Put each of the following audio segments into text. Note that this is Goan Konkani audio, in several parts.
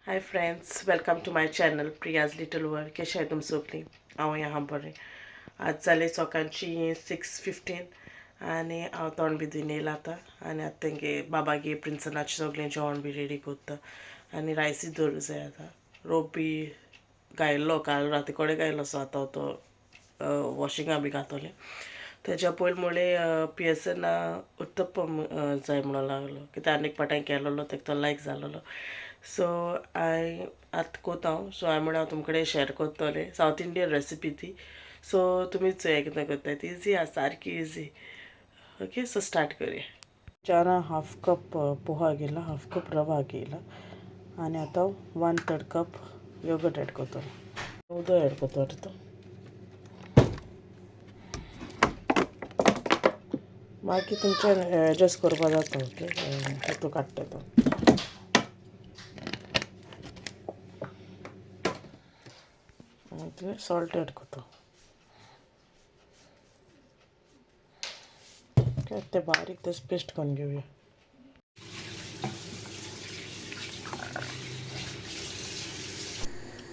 Hi friends, welcome to my channel Priya's little world. कशें आहाय तुमी सगळीं? हांव आहा बरें. आज जाले सकाळची 6:15 आनी हांव तोंड बी धुवन येयलां आतां. आनी आतां तेंगे बाबागे प्रिन्सनाचें सगळें जेवण बी रेडी करता आनी रायसूय दवरूं जाय. आतां रोप बी घायल्लो, काल राती कडेन घायलो, सो आतां तो वॉशिंगा बी घातोलें. तेज्या पयलीं म्हळें पिएसना उत्तप्पम जाय म्हणून लागलो, कित्याक आनी एक पाटां केलोलो तेका तो लायक जालोलो. सो हांवें आतां कोता हांव. सो हांवें म्हणलें हांव तुमचे कडेन शेअर करतलें सावथ इंडियन रेसिपी ती. सो तुमी चोया कितें करताय ती. इजी आसा, सारकी इजी. ओके, सो स्टार्ट करुया. 4½ कप पोहा घेयला, ½ कप रवा घेयला आनी आतां 1/3 कप योगर्ट एड करतलें. उदक एड करतलें आतां. मागीर तुमच्यान एडजस्ट करपा जाता. ओके, तातूंत काडटा तो. सॉल्ट एड करता. ओके, ते बारीक तेच पेस्ट करून घेवया.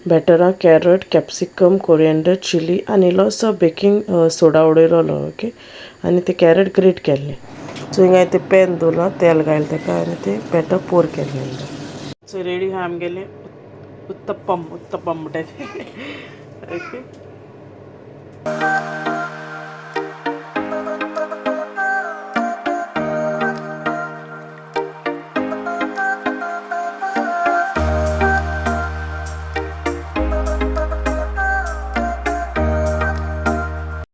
बॅटराक कॅरट, कॅप्सिकम, कोरिएंडर, चिली आनी इल्लोसो बेकींग सोडा उडयलोलो. ओके, आनी ते कॅरट ग्रेट केल्ले. सो हिंगा ते पॅन दवरलां, तेल घायलें तेका आनी ते बॅटर पोर केल्लें. सो रेडी आहा आमगेलें उत्तप्पम. उत्तप्पम म्हणटाय तें. ओके,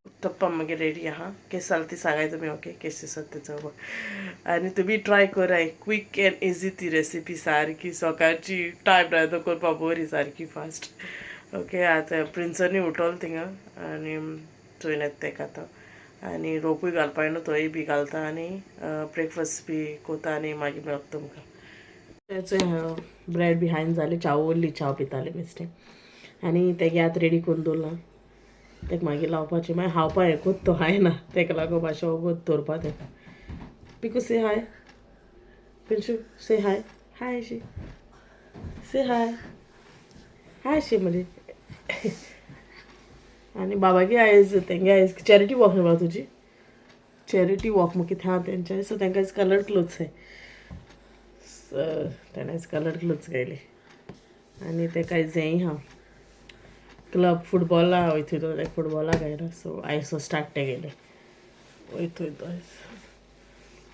उत्तप्पम मागीर रेडी आहा. केस जालें ती सांगाय तुमी. ओके, केस दिसत तें चोवपाक आनी तुमी ट्राय कराय. क्वीक एंड इजी ती रेसिपी, सारकी सकाळची टायम रायतो करपाक बरी, सारकी फास्ट. ओके, आतां प्रिन्सनी उठोल थिंगा आनी चोयन येता तेका आतां. आनी रोपूय घालपा न्हू, तोय बी घालता आनी ब्रेकफास्ट बी कोता आनी मागीर मेळप तुमकां. तेचो ब्रेड बी हायन जाली, च्याव उरली, च्याव पिताले बेश्टें. आनी तेगे आतां रेडी करून दवरलां, तेका मागीर लावपाचें. मागीर खावपा हें कोत्ता तो खायना, तेका लागून मातशें वगत दवरपा तेका. पिकू से हाय, पिंचू से हाय, हाय शी, से हाय, हाय शी मरे. आनी बाबागे आयज तेंगे आयज चॅरिटी वॉक न्हू बाबा तुजी? चॅरिटी वॉक मग कितें आहा तेंच्या. सो तेंकां आयज कलर्ड क्लोथ्स आहाय. तेणें आयज कलर्ड क्लोथ्स घायले. आनी तेका आयज हेंय आहा, क्लब फुटबॉला वयतय तो, तेका फुटबॉला घायला. सो आयज सो स्टार्ट तेगेलें वयतय तो आयज.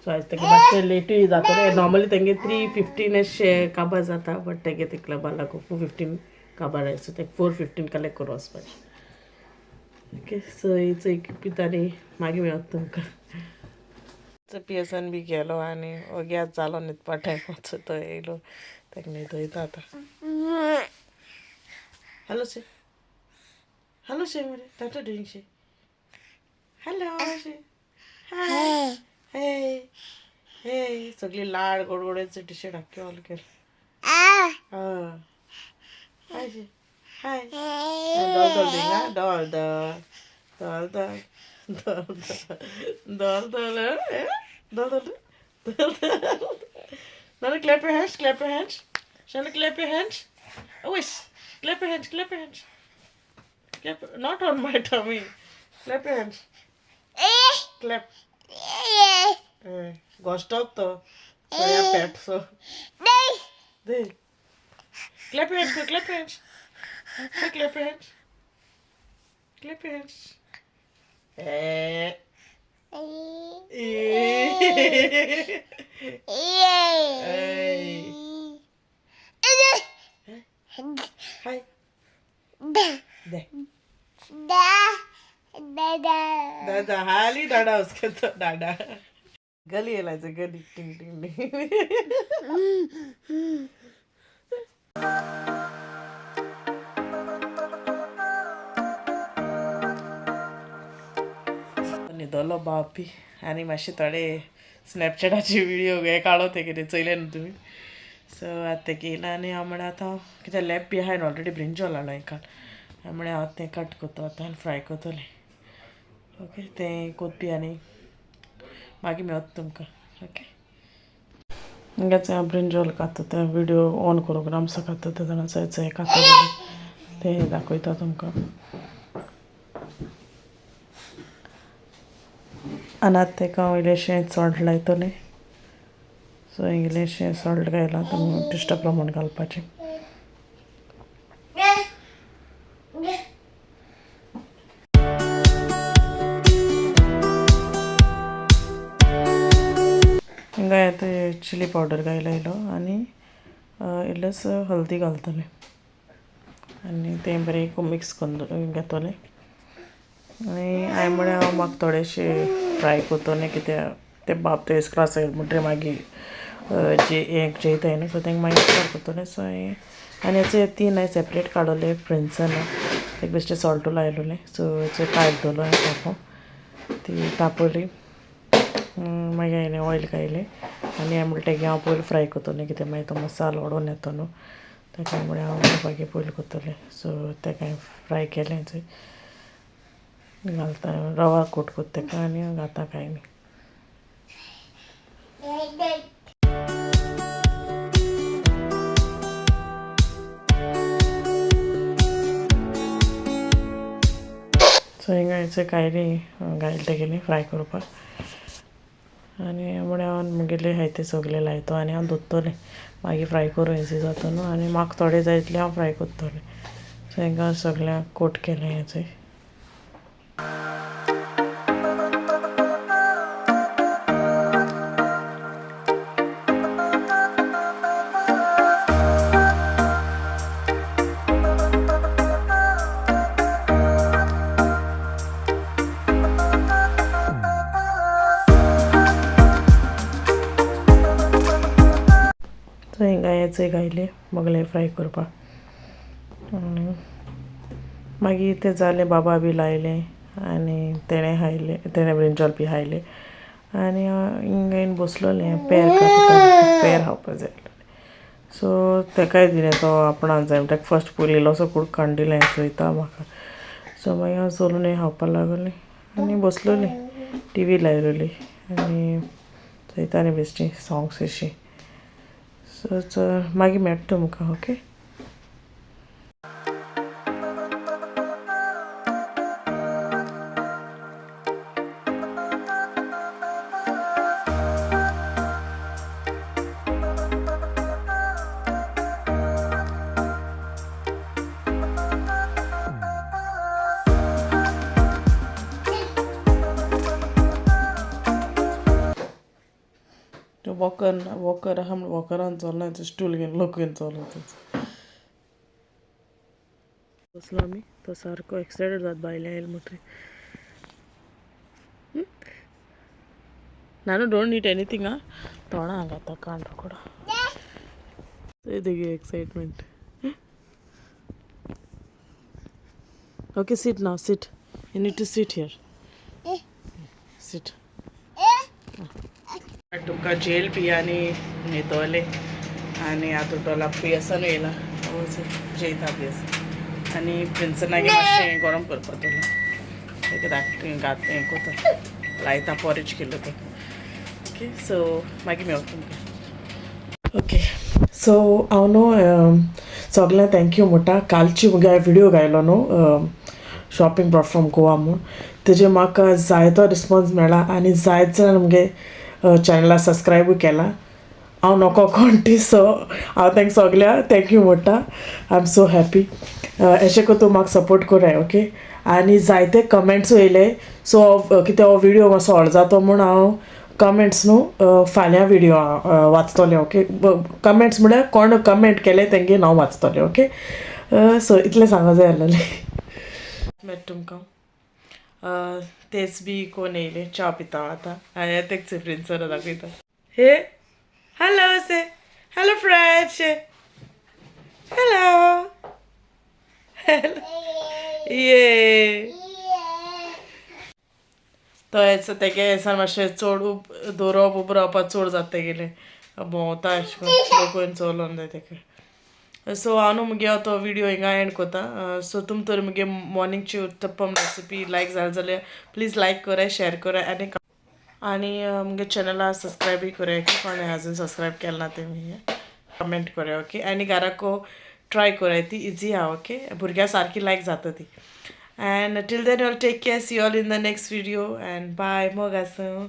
सो आयज तेका मातशें लेटूय जातलें. नॉर्मली तेंगे 3:15 अशें काबार जाता, बट तेगे ते क्लबा लागून 4:15 काबार आयज. सो तेका 4:15 कलेक्ट करून वचपाचें. ओके, सो चोय पिता आनी मागीर मेळत तुमकां. सो पिएसन बी गेलो आनी ओग्याच जालो न्हिदपा टायम, सो तो येयलो, तेका न्हिदयता आतां. हॅलो से, हॅलो शे मरे, टाटा डुईंग शे, हॅलो शे, हाय, हे हे सगळी लाड गोड गोड्याचे टी शर्ट आख्खे ऑल केलं. हां, हाय शे, हाय, डॉल डॉल डुईंग. हा, doll doll doll doll doll doll doll doll doll doll. Nana, clap your hands, clap your hands. Shana, clap your hands. Oh, wish. Clap your hands, clap your hands. Clap, not on my tummy. Clap your hands. Clap. Ghost to. So yeah, pet so. De. Clap your hands, clap your hands. Say clap your hands. Clap your hands. Eh. Eh. Hey. Hi. दे दादा, हाली दादा, उसके तो दादा गली येलायचं, गली टिंग टिंग टिंग. न्हिदलो बापी. आनी मातशे थोडे स्नॅपचॅटाचे व्हिडिओ हे काडलो, ते कितें चोयले न्हू तुमी. सो आतां तें येयलां आनी हांव म्हळ्यार आतां कित्याक लॅप बी आहाय ऑलरेडी, ब्रिंजॉल हाडलो काल. हांवें म्हळ्यार हांव तें कट करता आतां आनी फ्राय करतलें. ओके, तें कोतपी आनी मागीर मेळत तुमकां. ओके. हिंगाच हांव ब्रिंजॉल खाता तें व्हिडियो ऑन करूंक ना आमचो खाता ते जाणां चोय खाता तें दाखयता तुमकां. आनी आतां तेका हांव इल्लेशें सॉल्ट लायतलें. सो इल्लेशें सॉल्ट घायलां, तुमी टेस्टा प्रमाण घालपाचें. हिंगा आतां चिली पावडर घायला इलो आनी इल्लेस हल्दी घालतलें आनी तें बरें मिक्स करून घेतलें. आनी हांवें म्हळें हांव म्हाका थोडेशें फ्राय करतलें, कित्याक ते बाब ते क्लास म्हणटरी मागीर जे हें जेयताय न्हू, सो तांकां मागीर इस्कोलाक करतलें. सो हांवें आनी हेचे तीन हांवें सेपरेट काडलें प्रिन्सना, तेका बेश्टें सॉल्टू लायलोलें. सो हेचे कायल दवरलो हांवें तापोवंक, ती तापयली. मागीर हांवें ऑयल घायलें आनी हांवें म्हणलें तेगे हांव पयलीं फ्राय करतलें, कित्याक मागीर तो मसालो ओडोन येता न्हू, तेका म्हळ्यार हांव मागीर पयलीं करतलें. सो तेका हांवें फ्राय केलें, घालता रवा कोट कोत्ता तेका आनी घालता कांय न्ही. सो हिंगा हेचे कायली घायले तेगेली फ्राय करपाक. आनी म्हळ्यार हांव म्हगेले आहाय ते सगळे लायतो आनी हांव दोत्तोलें मागीर फ्राय करूं इजी जाता न्हू, आनी म्हाका थोडे जाय तितले हांव फ्राय करतलें. सो हिंगा सगळ्यांक कोट केलें हेचें. सो हिंगा हेचे घायले सगळे फ्राय करपाक. मागीर तें जालें, बाबा बी लायलें आनी तेणें खायलें, तेणें ब्रिंजॉल बी खायलें. आनी हिंगा येवन बसलोलें, पेर खाता, पेर खावपा जाय. सो तेकाय दिलें, तो आपणाक जाय ताका फर्स्ट पयलीं इल्लोसो कूड काडून दिलें, चोयता म्हाका. सो मागीर हांव चलून खावपाक लागलें आनी बसलोलें, टीवी लायलोली आनी चोयता न्ही बेश्टी सोंग्स अशी. सो मागीर मेळटा तुमकां. ओके, वॉकर वॉकर आहा म्हण वॉकरान चलना, स्टूल घेवन लोक घेवन चलो बसलो आमी. तो सारको एक्सायटेड जाता भायले आयल म्हणटरी. नानू don't eat anything. आ तोंडा घाता कान रोकडो तेगे excitement. Okay, sit now, sit. You need to sit here, sit. तुमकां जेल बी आनी न्हिदोले आनी आतां डोला पियेसान येयला, जेयता पियेस. आनी प्रिन्सनागे मातशें गरम करपा दवरलां, तेका धाकटें घात हें कोता लायता पॉरेज केलो तो. ओके, सो मागीर मेळो तुमकां. ओके, सो हांव न्हू सगळ्यांक thank you म्हणटा. कालची मुगे विडियो घायलो न्हू, शॉपिंग ब्रॉट फ्रॉम गोवा म्हूण, तेजे म्हाका जायतो रिस्पोन्स मेळ्ळा आनी जायत जाण मुगे चॅनला सबस्क्रायबूय केला. हांव नको कोण, सो हांव तांकां सगळ्यांक thank you म्हणटा. I am so happy. अशें करून तूं म्हाका सपोर्ट कराय. ओके, आनी जायते कमेंट्सूय येयले. सो कितें हो विडियो मातसो व्हड जातो म्हूण हांव कमेंट्स न्हू फाल्यां विडियो वाचतलें. ओके, कमेंट्स म्हळ्यार कोण कमेंट केले तेंगे नांव वाचतलें. ओके, सो इतलें सांगो जाय आसलेलें. मेळटा तुमकां. तेच बी कोण येयले, च्या पिता आतां. हांवें तेच प्रिन्सना दाखयता. हे हॅलो से, हॅलो फ्रेंड्स, हॅलो हॅलो ये. तो हेचो तेगे हेसान मातशें चड उब दवरप उब रावपाक चड जाता तेगेलें, भोंवता अशें करून लोकून चलोन जाय तेका. सो हांव न्हू मुगे तो विडियो हिंगा एंड कोता. सो तुम तर मुगे मॉर्निंगची उत्तप्पम रेसिपी लायक जाल जाल्यार प्लीज लायक कराय, शेअर कराय आनी आनी मुगे चॅनला सबस्क्रायबूय कोराय, कोणें अजून सबस्क्रायब केलें ना तेमी. कमेंट कोराय, ओके. आनी घराको ट्राय कोराय, ती इजी आहा, ओके. भुरग्यां सारकी लायक जाता ती. And till then, all take care. See all in the next video and bye. मोग आसूं.